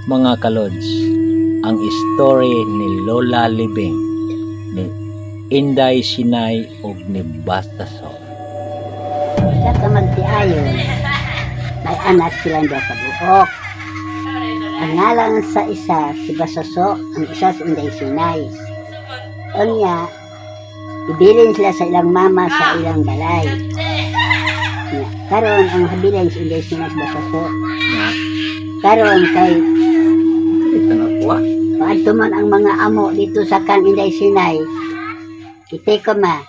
Mga kalods, ang story ni Lola Libing, ni Inday Sinay ug ni Bastaso. Sa kamagtiayon, may anak silang duha ka buok. Ang ngalan sa isa si Basoso, ang isa si Inday Sinay. Unya, ibilin sila sa ilang mama sa ilang balay. Nya, karon ang habilin si Inday Sinay si Basoso. Na, Karon kay ito na po ah. paadto man ang mga amo dito sa kan Inday Sinay. Ite ko ma,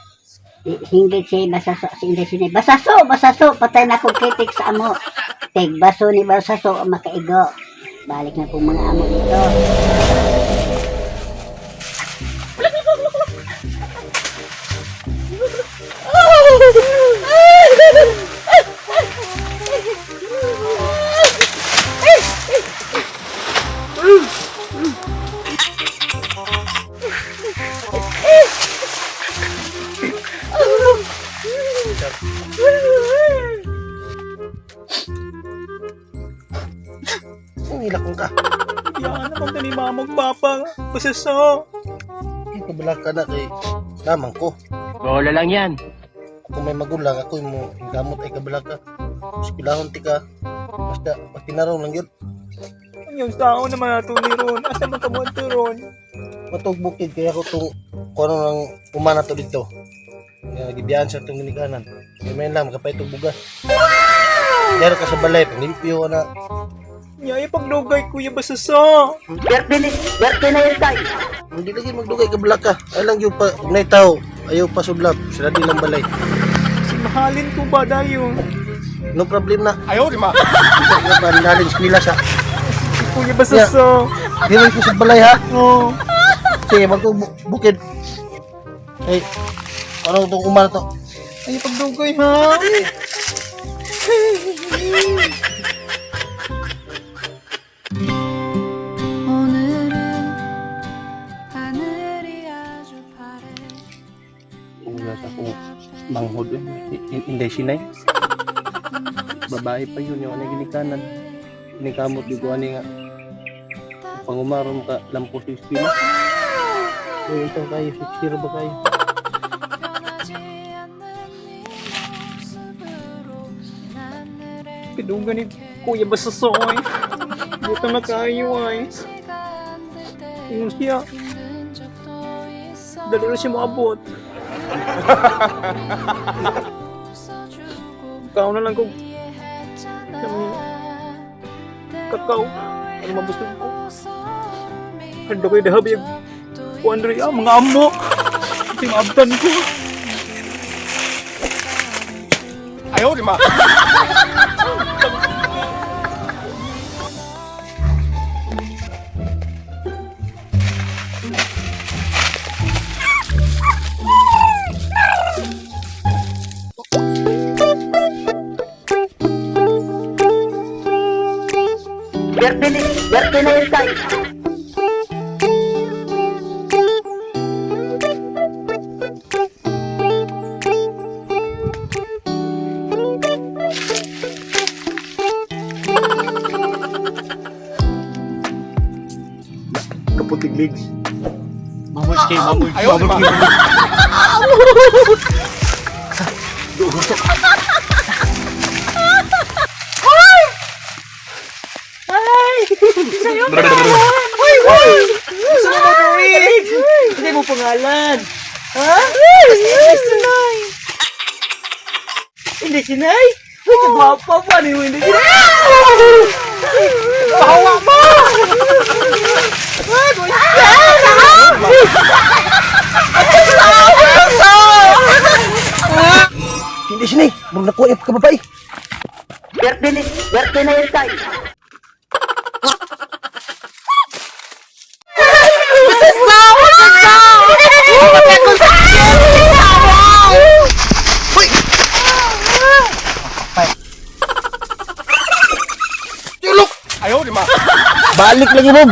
hinggit si Basaso si Inday Sinay. Basaso, basaso, patay na akong kitik sa amo. Tig baso ni Basaso ang makaigo. Balik na po mga amo dito. Ang ilakong ka. Yan naman ka ni mama ug papa. Basaso. Ay, kabala ka na kay lamang ko. Bola lang yan. Kung may magulang, ako mo gamot ay kabala ka. Eskwelahon ti ka. Basta, pagtinarong lang yun. Ang yung tao naman ato ni Ron. Asa man ka mo ato ron? Matog bukid, kaya ako itong kung ano nang umana to dito. Nga, nagibiyaan sa itong ginikanan. Kaya may lang, makapay itong bugas. Pero ka sa balay, panglimpyo na. Nya ay paglugay kuya Basaso. Berte na yun tayo. Hindi lagi magdugay kabala ka. Ay lang yung pa, kung may tao, ayaw pa sublab. Sila di lang balay. Si mahalin ko ba dayon? No problem na. Ayaw, di ma. Hindi ka ba, nalin eskwela siya. Si Kuya Basaso. Di rin ko sa balay ha. Oh. Sige, magtog bukid. Hey, ano itong umana to? Ay paglugay ha. 오늘은 하늘이 아주 파래. Wala sa akong manghod eh. Inday sinay. Babae pa yun, yung ano ginikanan. Inikamot yung kuha nga. Pangumarom ka, lampo sa eskwela. Uy, itong kayo, 6-0 ba kayo? 변하지 않는 네 모습으로 난 늘의 Pidugan ni Kuya Basaso ay. Buta na kayo ay. 시간 될 때 Ingon siya. 힘든 적도 있어. Dali na siya moabot. 웃어주고 Kao na lang kung 이해했잖아. kakao. Ano mabusog ko? Handa ko yung dahabi yung kuan rin ah, mga amo. Kasi maabtan ko. Ayaw, di ma! Berte na yun tayo. Kaputig legs. Mamush kay, mamush. Ayaw, di ma! Gusto mo Noe? Hindi mo pangalan. Ha? Hindi sinay. Hindi sinay? Uy, kagwapa pa ni hindi sinay. Bawa mo! Ay, Hindi sinay! Murag nakuha yung pagkababae. Berte na yun tayo. Tulok! Ayaw, di ma! Balik lagi mo!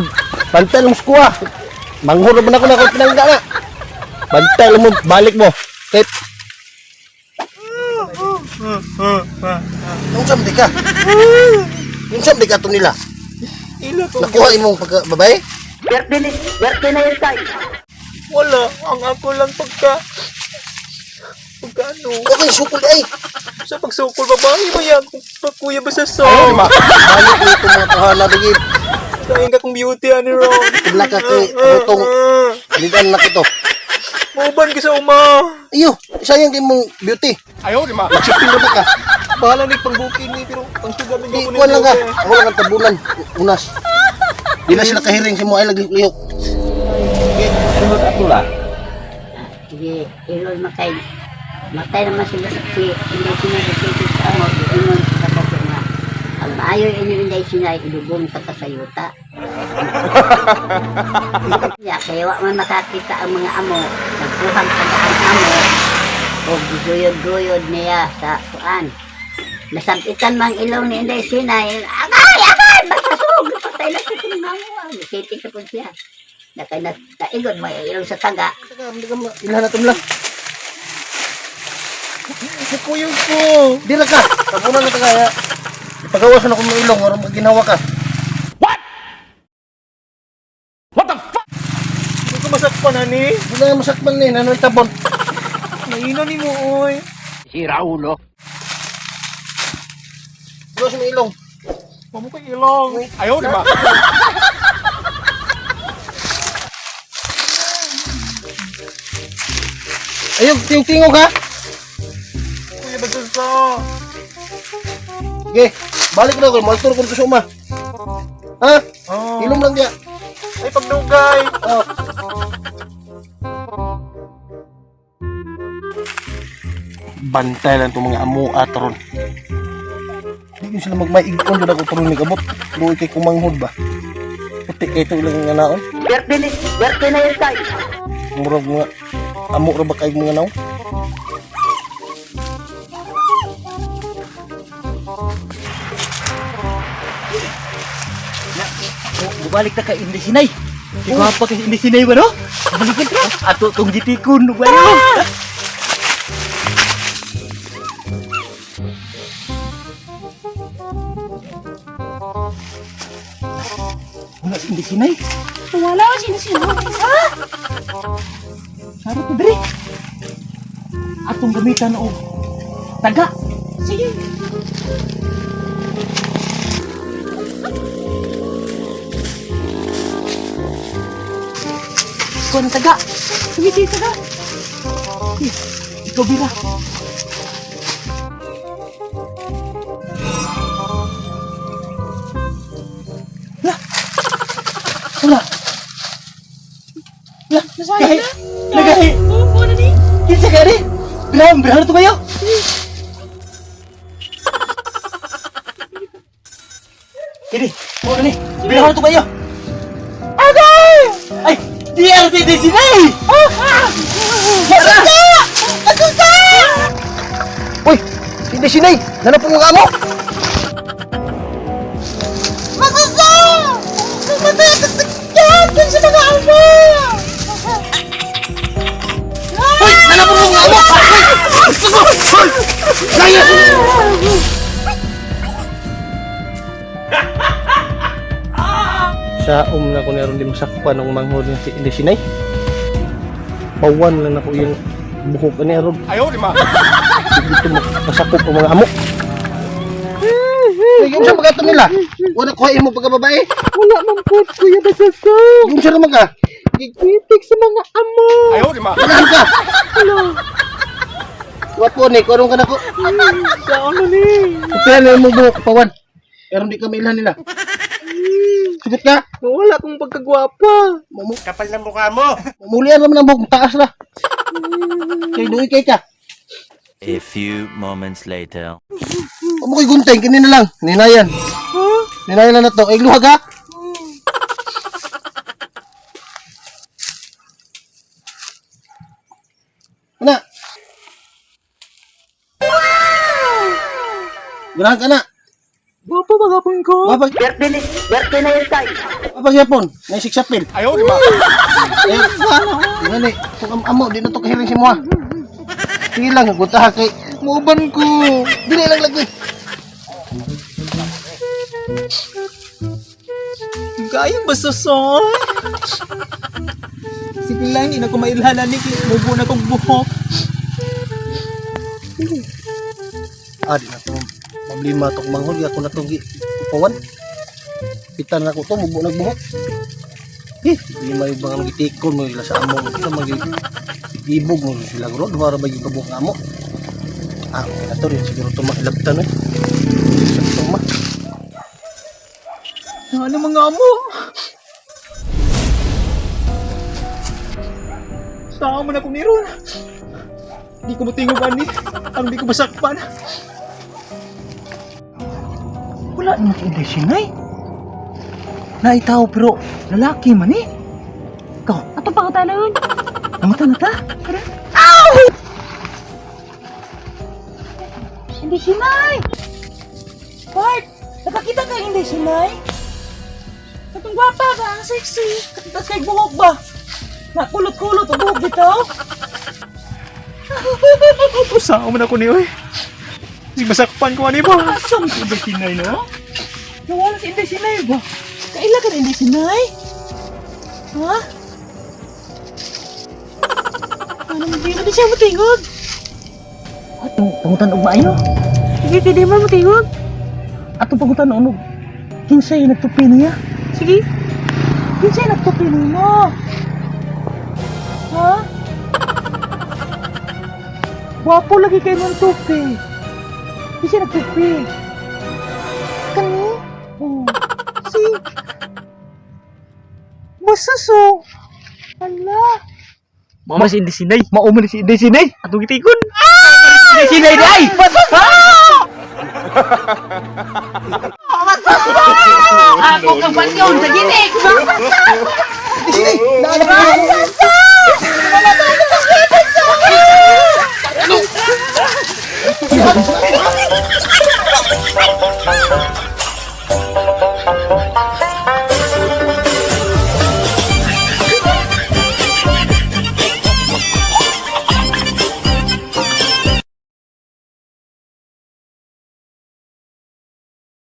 Bantay lang sa kuha. Manghod naman ako na kung pinangga na. Bantay lang mo, balik mo. Kahit... Unsa man di ka? Unsa man di ka to nila? Ila ko. Nakuha imong pagka babae? Berte na yun tayo. Wala. Ang ako lang pagka... Pagka ano. Okay, sukol ay. Sa pagsukol, babae ba yan? Kuya ba sa so? Balik ko itong mga kahala bigib. Saing ka kong beauty, ano ron? Tibla ka kay rutong lidan na kito. Mauban ka sa uma. Iyo, sayang kay mong beauty. Ayaw, di ma. Magsipin na ba ka? Bahala ni pangbukin ni, pero pangsuga Di, kuwan lang ka. Ako lang ang tabunan. Unas. Di na sila kahiring sa mo ay laglihok. Sunod ato la. Sige, ilol makay. Matay naman sila sa si Inday Sinay sa city sa amo, ingon sa kasaso nga. Ang maayo inyo Inday Sinay, ilubong sa kasayuta. Ya, kaya wa man makakita ang mga amo, nagkuhang taga ang amo, o giduyod-duyod niya sa kuan. Nasampitan mang ilong ni Inday Sinay, agay, agay, basasog, patay na sa tinang City sa po siya. Nakay na, naigod mo ilong sa taga. Ilahan na tumla. Nakuyog ko. Di na ka. Tabunan na ta kaya. Ipagawas na akong ilong aron ginawa ka. Hindi ko masakpan, ani. Di na nga masakpan ni nanoy tabon. Mahina ni mo, oy. Sira ulo. Gawas mo ilong. Mamo kay ilong. Ayaw, di ma. Ayun, tingog ha. Kuya ba sa so? Sige, balik na ako. Maltur ko sa uma. Ha? Oh. Ilong lang diya. Ay, pagdugay. Oh. Bantay lang itong mga amo at ron. Hindi yun sila magmaigon doon ako tuloy ni kabot. Luwi kay kumanghod ba? Puti kay ito ilang nga naon. Berte na yun tayo. Murag mga amo ra ba kay mga naon? Bubalik ta kay Inday Sinay. Di ko pa kay Inday Sinay ba no? Balikan ta. Ato tong gitikon ba yo? Wala si Inday Sinay. Wala ko sino-sino. Ha? Sarap ko diri. Atong gamitan og taga. Sige. Kuha ng taga. Sige, sige, taga. Ikaw bira. Lah. Wala. Lah, Nasaan gahi. na? Nagahi. Oo, na ni. Kinsa ka rin? Brown, brown to kayo. Kini, mo na ni. Brown to kayo. Agay! Ay, DRC di sinay! Ah! Asusa! Uy! Hindi sinay! Nanapong mga amo! Masusa! Namatay ako sa kyan! Sa mga amo! Uy! Nanapong mga amo! Uy! Uy! Layas! Sa na ko naroon di masakpan ang manghod ng si hindi sinay. Pawan lang ako yung buhok ani aron. Ayaw, di ma. Dito mo masakop ang mga amo. Uy, yung sa pagkato nila. Wala ko imo pagkababae. Wala man po, Kuya Basaso. Yung sa naman ka. Gigitik sa mga amo. Ayaw, di ma. Ganahan ka. Wat po ni, kuno ka na ko. Sa ano ni? Kaya na imong buhok pawan. Pero hindi ka mailan nila. Sugot ka. Wala akong pagkagwapa. Mamu Kapal ng mukha mo. Mamulian naman ang buhok, taas na. Kay duy kay ka. A few moments later. Amo koy gunting kini na lang. Ninayan. Ninayan lang na to. Ay luha ka. Ana. Ganahan ka na. Gwapa magapon ko. Wapag Berte na yun tayo. wapag yapon. Nay siksapil. Ayaw, di ma. Eh, ngani, kung am amo di na to kahiling si Moa. Sige lang, guntaha kay muuban ko. Dili lang lagi. Kayang basosoy. Sige lang, hindi na ko mailhala ni Mubo na kong buhok. Ah, di na to. Problema to manghol ako na to gi upawan. Pitan na ko to mubo nagbuhok. Eh, di may bang gitikon mo sila sa among sa mga ibog mo sila gro duha ra ba yung kabuok nga amo. Ah, okay na to rin siguro to makilabtan eh. Sa to ma. Ano mga amo? Saan mo na kumiron? Di ko matingog ani. Ang di ko masakpan. Wala naman si Inday Sinay. Naitaw pero lalaki man eh. Ikaw, Ato pa ka tanawin. namata na ta? Hindi sinay! Bart! Nakakita ka Inday Sinay? Katong gwapa ba? Ang sexy. Tapos kay buhok ba? Nakulot-kulot ang buhok bitaw. Saan man ako ni oy? Sige masakpan ko ani ba? Saan si Inday Sinay no? Nawala si Inday Sinay ba? Kaila ka na Inday Sinay? Ha? Anong hindi mo di siya matingog? Atong pangutan og maayo. Sige, pwede mo matingog. Atong pangutan og kinsay nagtupi niya? Sige. Kinsay nagtupi nimo? Ha? Wapo lagi kay mong tupi. Kinsay nagtupi? Kani? Oh. Si Basuso. Ala. Mama si Inday Sinay. Mao man si Inday Sinay. Atong gitikon. Inday Sinay day. Basuso. Ako kang panyon sa ginig! Sinay,